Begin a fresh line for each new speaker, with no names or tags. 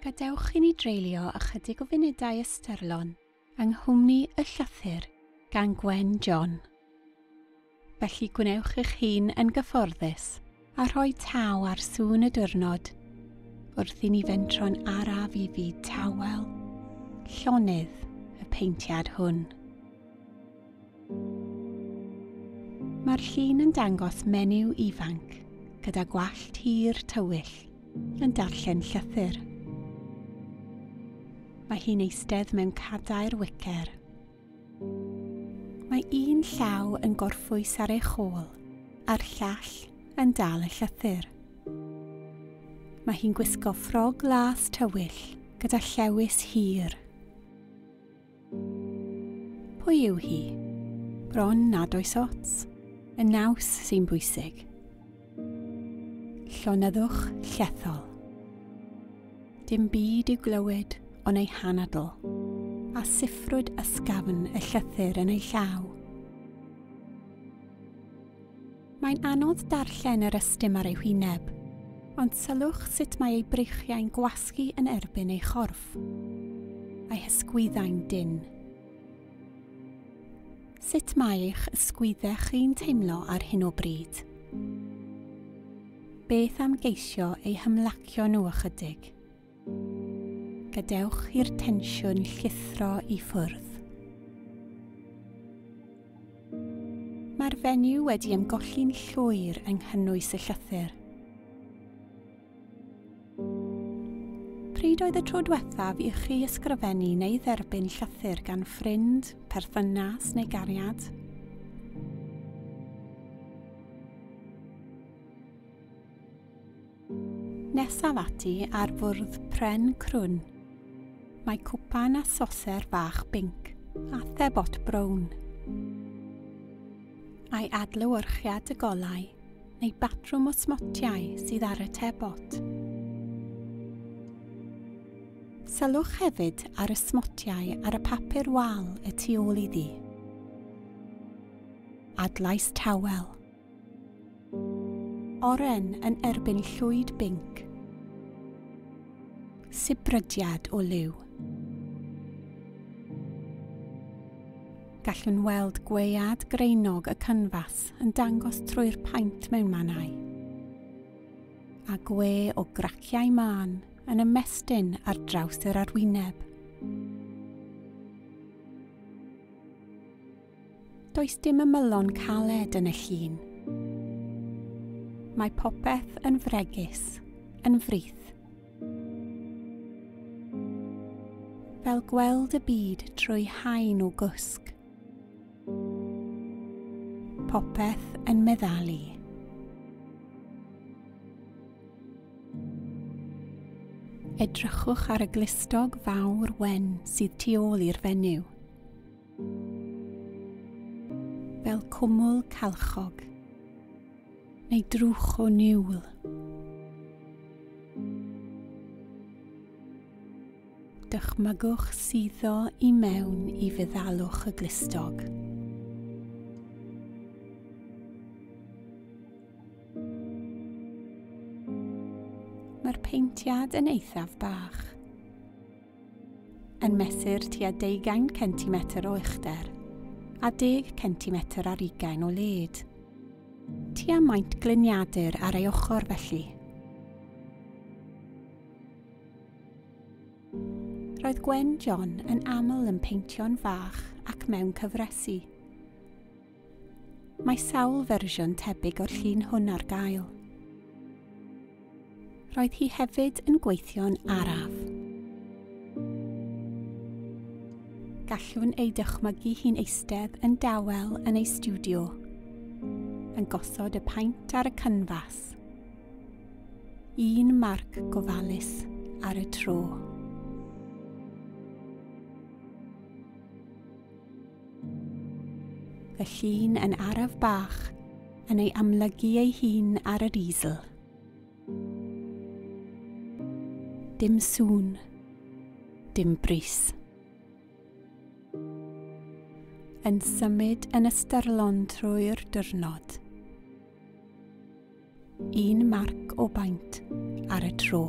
Gadewch i ni dreulio ychydig o funudau ystyrlon yng nghwmni y llythyr gan Gwen John. Felly gwnewch eich hun yn gyfforddus a rhoi taw ar sŵn y diwrnod wrth i ni fentro'n araf i fyd tawel, llonydd y peintiad hwn. Mae'r llun yn dangos menyw ifanc gyda gwallt hir tywyll yn darllen llythyr. Mae hi'n eistedd mewn cadair wicer. Mae un llaw yn gorffwys ar ei chôl a'r llall yn dal y llythyr. Mae hi'n gwisgo ffrog las tywyll gyda llewys hir. Pwy yw hi? Bron nad oes ots. Y naws sy'n bwysig. Llonyddwch llethol. Dim byd i'w glywed ond ei hanadl, a siffrwd ysgafn y llythyr yn ei llaw. Mae'n anodd darllen yr ystum ar ei hwyneb, ond sylwch sut mae ei breichiau'n gwasgu yn erbyn ei chorff, a'i hysgwyddau'n dynn. Sut mae eich ysgwyddau chi'n teimlo ar hyn o bryd? Beth am geisio eu hymlacio nhw ychydig? Gadewch i'r tensiwn llithro i ffwrdd. Mae'r fenyw wedi ymgolli'n llwyr yng nghynnwys y llythyr. Pryd oedd y tro diwethaf i chi ysgrifennu neu dderbyn llythyr gan ffrind, perthynas neu gariad? Nesaf ati ar fwrdd pren crwn, mae cwpan a soser fach binc a thebot brown. Ai adlewyrchiad y golau neu batrwm o smotiau sydd ar y tebot? Sylwch hefyd ar y smotiau ar y papur wal y tu ôl iddi. Adlais tawel. Oren yn erbyn llwyd binc. Sibrydiad o liw. Gallwn weld gwead graenog y cynfas yn dangos trwy'r paent mewn mannau, a gwe o graciau mân yn ymestyn ar draws yr arwyneb. Does dim ymylon caled yn y llun. Mae popeth yn fregus, yn frith. Fel gweld y byd trwy haen o gwsg. Popeth yn meddalu. Edrychwch ar y glustog fawr wen sydd tu ôl i'r fenyw. Fel cwmwl calchog, neu drwch o niwl. Dychmygwch suddo i mewn i feddalwch y glustog. Mae'r peintiad yn eithaf bach. Yn mesur tua deugain centimetr o uchder a deg centimetr ar ugain o led. Tua maint gliniadur ar ei ochr felly. Roedd Gwen John yn aml yn peintio'n fach ac mewn cyfresi. Mae sawl fersiwn tebyg o'r llun hwn ar gael. Roedd hi hefyd yn gweithio'n araf. Gallwn ei dychmygu hi'n eistedd yn dawel yn ei stiwdio, yn gosod y paent ar y cynfas. Un marc gofalus ar y tro. Y llun yn araf bach yn ei amlygu ei hun ar yr easel. Dim sŵn, dim brys. Yn symud yn ystyrlon trwy'r diwrnod. Un marc o baent ar y tro.